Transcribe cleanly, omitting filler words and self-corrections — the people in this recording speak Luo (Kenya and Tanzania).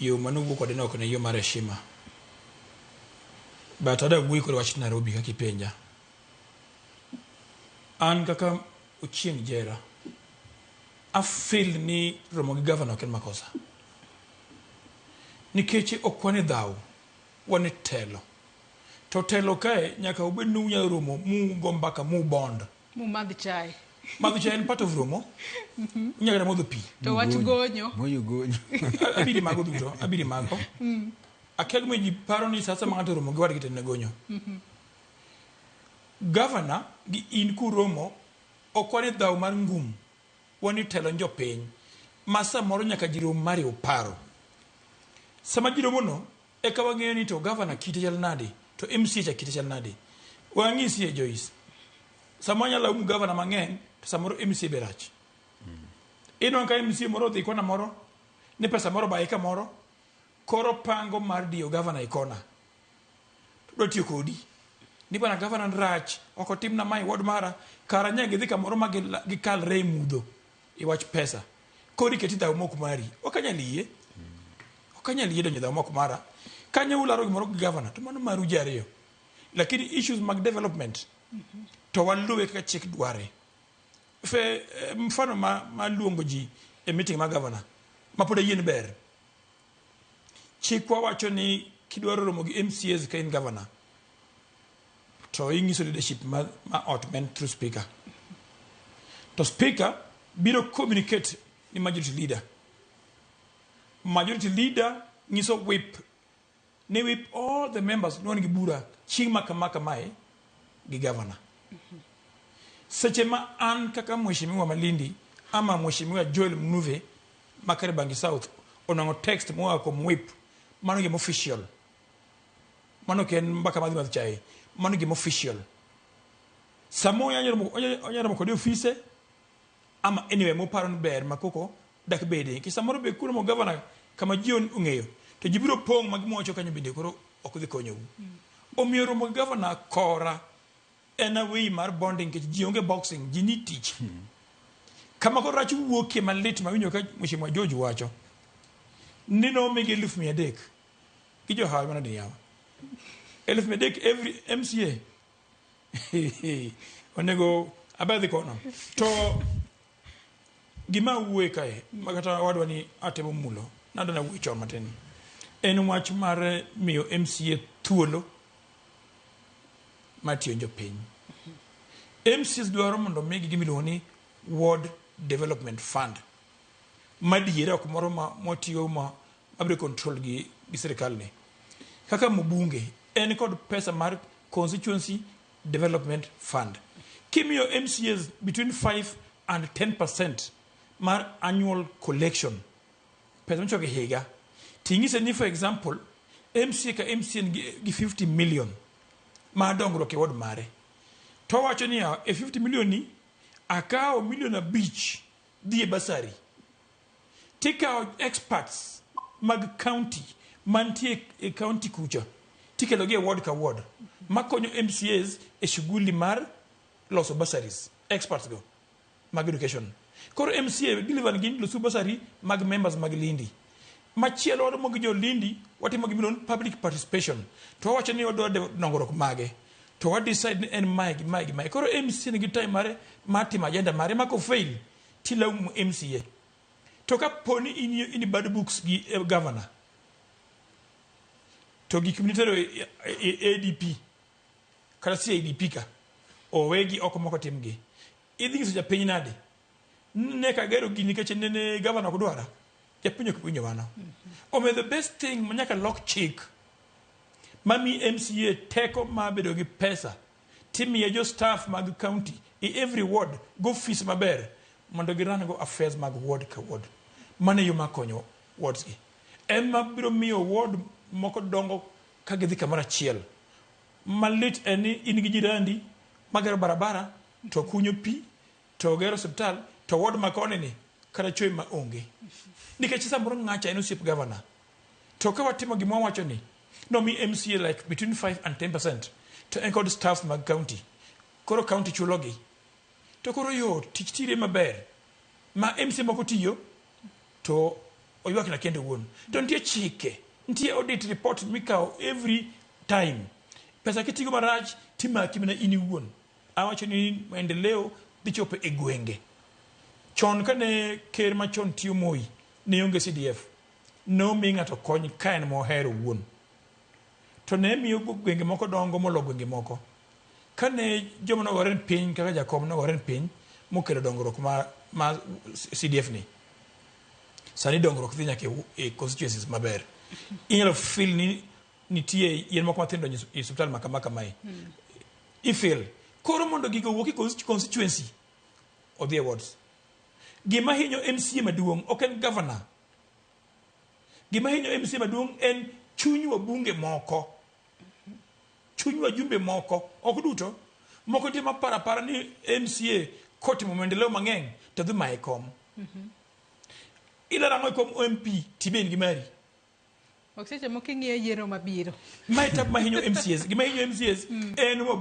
Yo mane owuo kode no ok ne yo mar heshima. But ada wuoyi kod wach Nairobi kaka ipenja. An kaka Ochieng' Jera, a feel ni romo gi gavana ok en makosa. Nikech ok wan e dhaw, wan e telo. To telo kae nyaka ubed ni unyalo romo mugo mbaka mu bond. Mumadh chai. Madho chai en part of romo. Inyalo kata modho pi. To wach gonyo. Monyo gonyo. Abiri mago duto, abiri mago. Akia gimomiyo ji paro ni sa asaya ma ng'ato oromo gi wadgi to en gonyo. Gavana gi in kuromo ok wan e dhaw mar ngum, wan e telo jopiny ma samoro nyaka ji rom mariw paro. Sama ji romono eka wang'eyo ni to gavana kite chal nade to MCA cha kite chal nade. Wang'isie Joyce, sama wanyalo laumu gavana mang'eny to samoro MCA be rach. Inwang'o ka MCA moro odhi kona moro ni pesa moro obaye kamoro koro pango mar diyo gavana e kona. Dwa tiyo kodi. Ni bwana gavana rach, ok otimna mae ward mara, kara nya gidhi kamoro ma gikalre e mudho e wach pesa. Koro iketi dhaw mok mari. Ok anyal yie. Ok anyal yie donjo e dhaw mok mara. Kanyo ularo gimoro gi gavana to mano maru ji ariyo. Lakini issues mag development to waluwe kaka chik dware. Fe, mfano ma luongo ji e meeting mar gavana ma pod ayie ni ber. Chikwa wacho ni kidwaro romo gi MCAs ka in governor to ing'iso leadership ma ot men through speaker. To speaker biro communicate ni majority leader. Majority leader nyiso whip ni whip all the members ni wan gi bura chieng' ma kama kamae gi governor. Seche ma an kaka mheshimiwa Malindi ama mheshimiwa Joel Mnuve ma Kariobangi South onwang'o text moa kuom whip, mano gima official. Mano ok en mbaka madhi madh chae. Mano gima official. Samo onyalo romo kode e ofise ama anywhere moparo ni ber ma koko dak bede. Nikech samoro be kuromo gavana kama ji ong'eyo to ji biro pong' ma gima owacho kanyo bende koro ok dhi konyou. Omiyo romo gi gavana kora en a way mar bonding nikech ji onge boxing, ji ni tich. Kama koro rach wuokie malit mawinjo ka Mheshimiwa George wacho ni nomigi 300,000 gi johawi manade yawa. 300,000 every MCA onego abedhi kono. To gima wuoye kae ma kata wadwa ni atemo mulo nadwa nawuoye chon matin en wach mar miyo MCA thuolo mar tiyo jopiny. MCAs dwaro mondo omigi gima iluongo ni Ward Development Fund madiera ok moro ma mwatiyo ma mabiro control gi sirikal ni. Kaka mbunge en kod pesa mar Constituency Development Fund. Kimiyo MCAs between 5 and 10% mar annual collection pesa michoko e higa ting'ise ni for example MCA ka MCA nigi gi 50 million mar dongruok e ward mare to owacho niya e 50 million ni akawo milion 5 dhi e bursary tikawo experts mag county mantie e county kucha tikelo gi e ward ka ward makonyo MCAs e shughuli mar loso bursaries experts go mag education. Koro MCA deliver gi loso bursary mag members mag Lindi. Machielo waromo gi jo Lindi watimo gima iluongo ni public participation to wawacho ni wadwa dongruok mage to wa decide ni en mae gi mae gi mae. Koro MCA nigi time mare mar timo agenda mare ma kofail tilaumo MCA. To ka po ni in bad books gi governor to gik minitero e ADP kata CIDP ka owegi oko moko timgi. Idhi nyiso japiny nade? Ne kagero gini nikech nene gavana ok dwara. Japiny ok winjo mano. Omiyo the best thing ma nyaka lok chik mami MCA teko mar bedo gi pesa timiye jo staff mag county e every ward go fees maber mondo giran go affairs mag ward ka ward. Mano e yo mar konyo wards gi. Ema biro miyo ward moko dongo ka gidhi kamoro achiel. Malit en ni in gi jirandi magero barabara to kunyo pi to gero osiptal to ward ma koni ni kata chwe ma onge. Nikech samoro ng'acha en osiep gavana. To ka watimo gima wawacho ni nomi MCA like between 5 and 10% to en kod staff mag county. Koro county chulogi. To koro yot, tich tire maber. Ma MCA moko tiyo to Oywak na kende owuon. To nitie chike, nitie audit report mikawo every time. Pesa kitigo marach timaki mana in iwuon. Awacho ni maendeleo dhi chopo e gwenge. Chon kane ker machon tiyo Moi, ne onge CDF. Nomi ng'ato kony ka en mohero owuon. To ne miyo gwenge moko dongo molo gwenge moko. Kane joma nogore piny kaka Jakom nogore piny mokelo dongruok ma CDF ni. Sani dongruok dhi nyaka e constituencies maber. Inyalo feel ni nitie yien moko mathindo e osiptal ma kama kamae. I feel. Koro mondo gigo owuok e constituency odhi e wards. Gima hinyo MCA maduong' ok en governor. Gima hinyo MCA maduong' en chuny wabunge moko. Chuny wajumbe moko, ok duto. Moko nitie maparo apara ni MCA kotimo maendeleo mang'eny to dhi maye kom. Ilaro ang'o e kom MP tibe in gi mari. Ok seche moko ing'iyo yiero mabiro. Mae tap mahinyo MCAs. Gima hinyo MCAs en